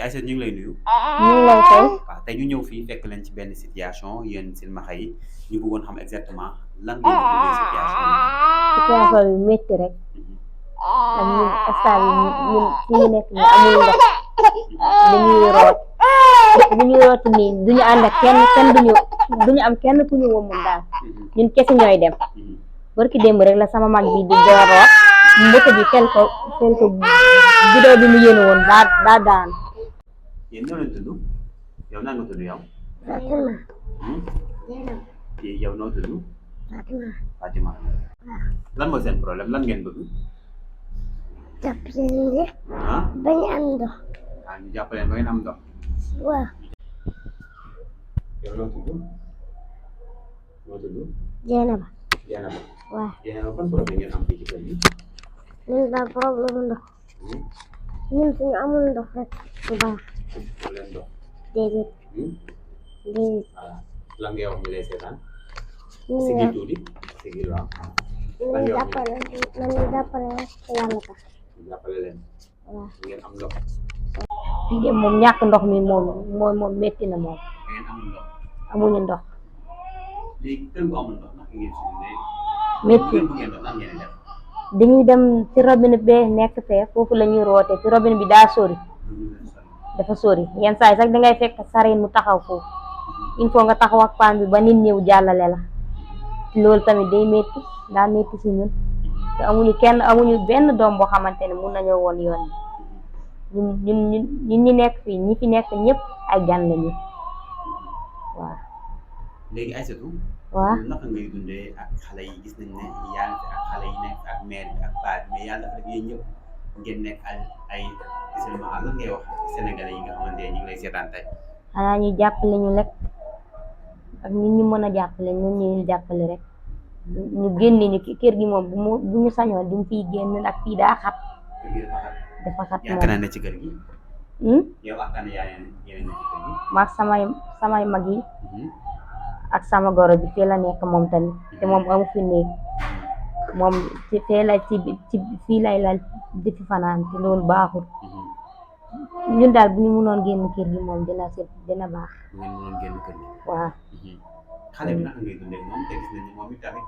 Aïssa ñu ngi lay nuyu. ñu ngi lay fay. waaw tey ñu ñëw fii fekk leen ci benn situation yéen silmaxa yi ñu bëggoon xam exactement lan ngeen di tuddee situation situation bi métti rek ak ñun instant bi ñun fi ñu nekk nii amul ndox dañuy root bu ñuy root nii duñu ànd ak kenn duñu am kenn ku ñu wëmmul daal ñun kese ñooy dem barki démb rek la sama mag bi di door root mbëkk bi fel ko bidoo bi mu yéene woon daa daan. yéen ñoo leen tudd yow nan nga tudd yow. yow noo tudd. Fatima. lan mooy seen problème lan ngeen bëgg. jàppale bañ am ndox. ñu jàppale ba ngeen am ndox. waaw. yow noo tudd. noo tudd. Jeynaba. Jeynaba. waaw. Jeynaba ban problème ngeen am fii ci kër gi. ñun daal problème ndox. ñun suñu amul ndox rek bu baax. leen ndox. déedéet. déedéet. voilà lan ngay wax ñu lay seetaan. ñu sigil tuuti sigil waaw. nañu jàppale rek te yàlla tax. ñu jàppale leen. waaw. ngeen am ndox. fii de moom ñàkk ndox mi moom métti na moom. ngeen amul ndox. amuñu ndox. léegi kër gu amul ndox naka ngeen si dundee. métti bu ngeen ndox lan ngeen di def. dañuy dem ci robinet bee nekk fee foofu la ñuy roote ci robinet bi daa sori dafa sori yenn saa yi sax dangay fekk sareen mu taxaw foofu il faut nga taxaw ak paan bi ba nit ñëw jàllale la loolu tamit day métti daa métti si ñun te amuñu benn doom boo xamante ne mun nañoo woon yoon bi ñun ñi nekk fii ñi fi nekk ñëpp ay gan lañu waaw. léegi Aïssatou. waaw naka ngay dundee ak xale yi gis nañ ne yaa ngi fi ak xale yi nekk ak mère bi ak paa bi mais yàlla dafa def yéen ñëpp ngeen nekk ay silmaxa lan ngay wax sénégalais yi nga xamante ne ñu ngi lay seetaan tey. xanaa ñu jàppale ñu rek ak nit ñu mën a jàppale ñun ñu jàppale rek ñu génne ñu kër gi moom bu ñu sañoon diñ fiy génn ak fii daa xat. kër gi dafa xat moom yaakaar naa ne ci kër gi. yow ak kan yaa ne ci kër gi. maag samay mag yi. ak sama goro bi fii la nekk moom tamit te moom amu fi néeg moom ci fii lay lal di fi fanaan te loolu baaxul ñun daal bu ñu mënoon génn kër gi moom dina baax. ngeen mënoon génn kër gi. waaw. xale bi naka ngay dundee moom te gis nañ ne moom it tamit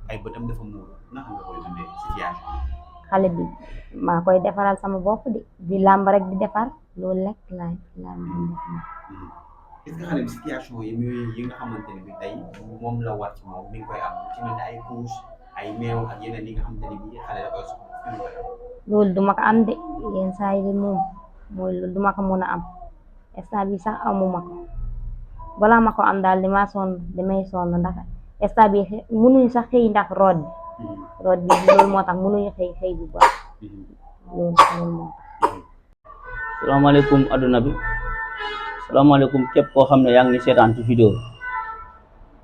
ay bëtam dafa muuru naka nga koy dundee situation. xale bi maa koy defaral sama bopp di làmb rek di defar loolu rek laay est-ce que xale bi situation yi nga xamante ne bi tey moom la war ci moom mi ngi koy am ci mel ne ay couche ay meew ak yeneen yi nga xamante ne bi xale da koy soxla. loolu duma ko am de yenn saa yi moom mooy loolu duma ko mën a am instant bi sax amuma ko balaa ma ko am daal damay sonn ndax instant bi mënuñu sax xëy ndax root bi loolu moo tax mënuñu xëy bu baax loolu moo tax. salaamaaleykum adduna bi. salaamaaleykum képp koo xam ne yaa ngi seetaan ci vidéo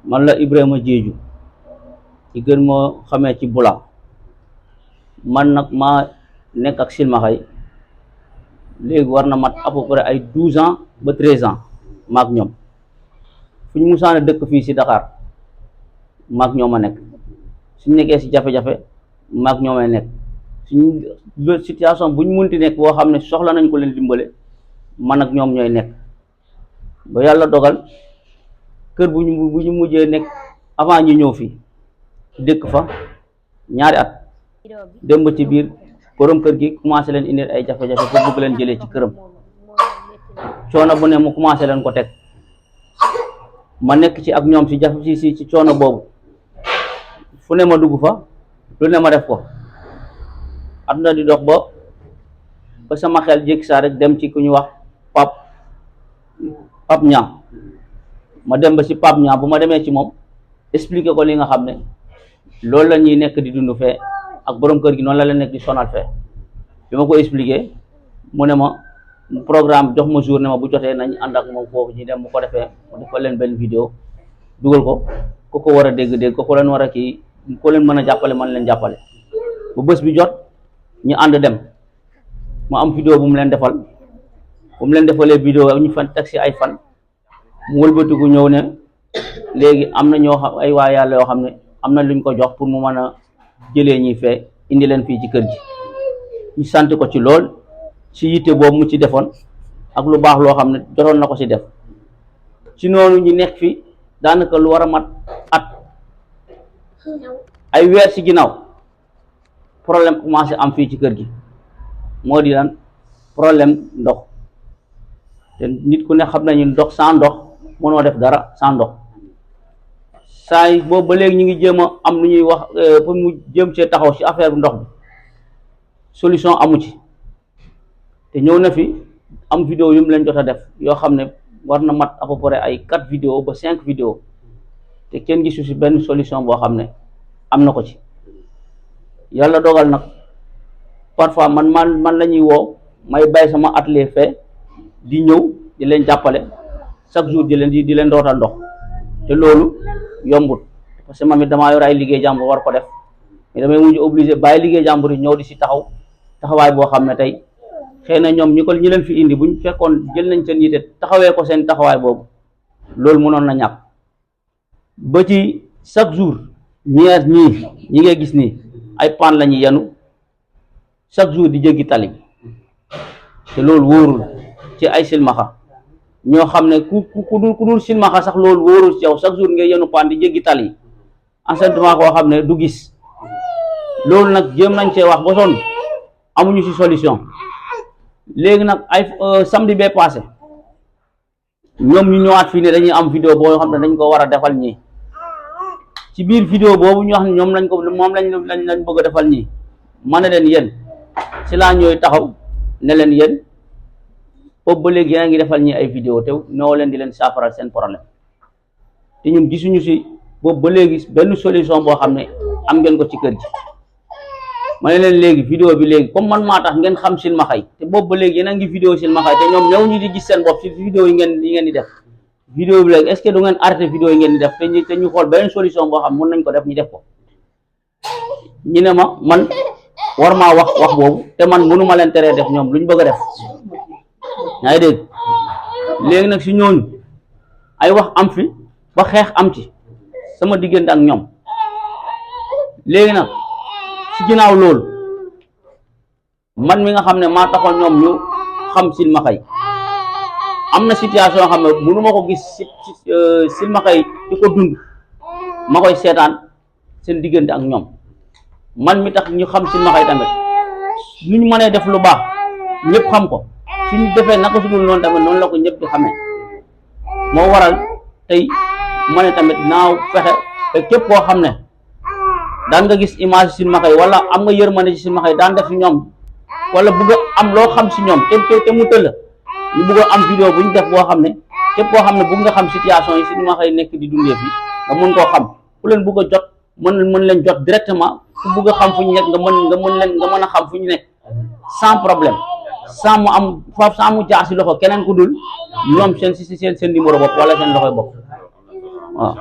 man la Ibrahima Diédhiou ci gën moo xamee ci Bula man nag maa nekk ak silmaxa yi léegi war na mat à peu près ay 12 ans ba 13 ans maak ñoom fu ñu musaana dëkk fii si Dakar maak ñoom a nekk suñ nekkee si jafe-jafe maak ñoom a nekk suñu situation bu ñu munti nekk boo xam ne soxla nañ ko leen dimbale man ak ñoom ñooy nekk ba yàlla dogal kër bu ñu mujjee nekk avant ñu ñëw fii dëkk fa ñaari at dem ba ci biir borom kër gi commencé leen indil ay jafe-jafe pour bëgg leen jëlee ci këram coono bu ne mu commencé leen ko teg ma nekk ci ak ñoom si jafe ci coono boobu fu ne ma dugg fa lu ne ma def ko àdduna di dox ba sama xel jékki saa rek dem ci ku ñu wax Pape Niang ma dem ba si Pape Niang bu ma demee ci moom expliqué ko li nga xam ne loolu la ñuy nekk di dund fee ak borom kër gi noonu la leen nekk di sonal fee bi ma ko expliqué mu ne ma programme jox ma journée ma bu jotee nañ ànd ak moom foofu ñu dem bu ko defee mu defal leen benn vidéo dugal ko war a dégg ko leen war a kii ko leen mën a jàppale man leen jàppale bu bés bi jot ñu ànd dem mu am vidéo bu mu leen defal bu mu leen defalee vidéo ñu fan teg si ay fan mu wëlbatiku ñëw ne léegi am na ñoo xam ay waa yàlla yoo xam ne am na luñ ko jox pour mu mën a jëlee ñi fee indi leen fii ci kër gi ñu sant ko ci lool ci yitte boobu mu ci defoon ak lu baax loo xam ne jotoon na ko ci def ci noonu ñu nekk fi daanaka lu war a mat at ay weer ci ginnaaw problème commencé am fii ci kër gi moo di lan problème ndox te nit ku ne xam nañu ndox sans ndox mënoo def dara sans ndox saa yi boobu ba léegi ñu ngi jéem a am lu ñuy wax pour mu jéem see taxaw ci affaire bu ndox bi solution amu ci te ñëw na fi am vidéo yu mu leen jot a def yoo xam ne war na mat à peu près ay 4 vidéo ba 5 vidéo te kenn gisu ci benn solution boo xam ne am na ko ci yàlla dogal nag parfois man la ñuy woo may bàyyi sama atelier fee di ñëw di leen jàppale chaque jour di leen dootal ndox te loolu yombut parce que man it damaa yor ay liggéey jàmbur war ko def mais damay mujj obligé bàyyi liggéey jàmbur yi ñëw di ci taxawaay boo xam ne tey xëy na ñoom ñi leen fi indi buñ fekkoon jël nañ seen yite taxawee ko seen taxawaay boobu loolu mënoon na ñàkk ba ci chaque jour ñi ngay gis nii ay paan la ñuy yenu chaque jour di jéggi tali te loolu wóorul ci ay silmaxa ñoo xam ne ku dul silmaxa sax loolu wóorul ci yow chaque jour ngay yenu paan di jéggi tali enseignement koo xam ne du gis loolu nag jéem nañ cee wax ba sonn amuñu ci solution léegi nag ay samedi bee passé ñoom ñu ñëwaat fii ne dañuy am vidéo boo xam ne dañ ko war a defal ñii ci biir vidéo boobu ñu wax ne ñoom lañ bëgg a defal ñii ma ne leen yéen ci laa ñooy taxaw ne leen yéen boobu ba léegi yéen a ngi defal ñi ay vidéo te noo leen di leen saafaral seen problème te ñun gisuñu ci boobu ba léegi benn solution boo xam ne am ngeen ko ci kër gi ma ne leen léegi vidéo bi léegi comme man maa tax ngeen xam silmaxa yi te boobu ba léegi yéen a ngi vidéo silmaxa yi te ñoom ñëw ñu di gis seen bopp ci vidéo yi ngeen di def vidéo bi léegi est-ce que du ngeen arrêté vidéo yi ngeen di def te ñu xool beneen solution boo xam mën nañ ko def ñu def ko ñu ne ma man war maa wax boobu te man mënu ma leen teree def ñoom lu ñu bëgg a def yaa ngi dégg léegi nag si ñooñu ay wax am fi ba xeex am ci sama diggante ak ñoom léegi nag ci ginnaaw loolu man mi nga xam ne maa taxoon ñoom ñu xam silmaxa yi am na situation xam ne mënu ma ko gis ci silmaxa yi di ko dund ma koy seetaan seen diggante ak ñoom man mi tax ñu xam silmaxa yi tamit nu ñu mënee def lu baax ñëpp xam ko suñu defee naka su dul noonu tamit noonu la ko ñëpp di xamee moo waral tey ma ne tamit naaw fexe te képp koo xam ne daan nga gis image silmaxa yi wala am nga yërmande ci silmaxa yi daan def ci ñoom wala bëgg am loo xam ci ñoom te mu tëll ñu bëgg am vidéo bu ñu def boo xam ne képp koo xam ne bëgg nga xam situation yi silmaxa yi nekk di dundee fi nga mën koo xam ku leen bëgg a jot mën leen jot directement ku bëgg a xam fu ñu nekk nga mën a xam fu ñu nekk sans problème sans mu jaar ci loxo keneen ku dul ñoom seen numéro bopp wala seen loxoy bopp waaw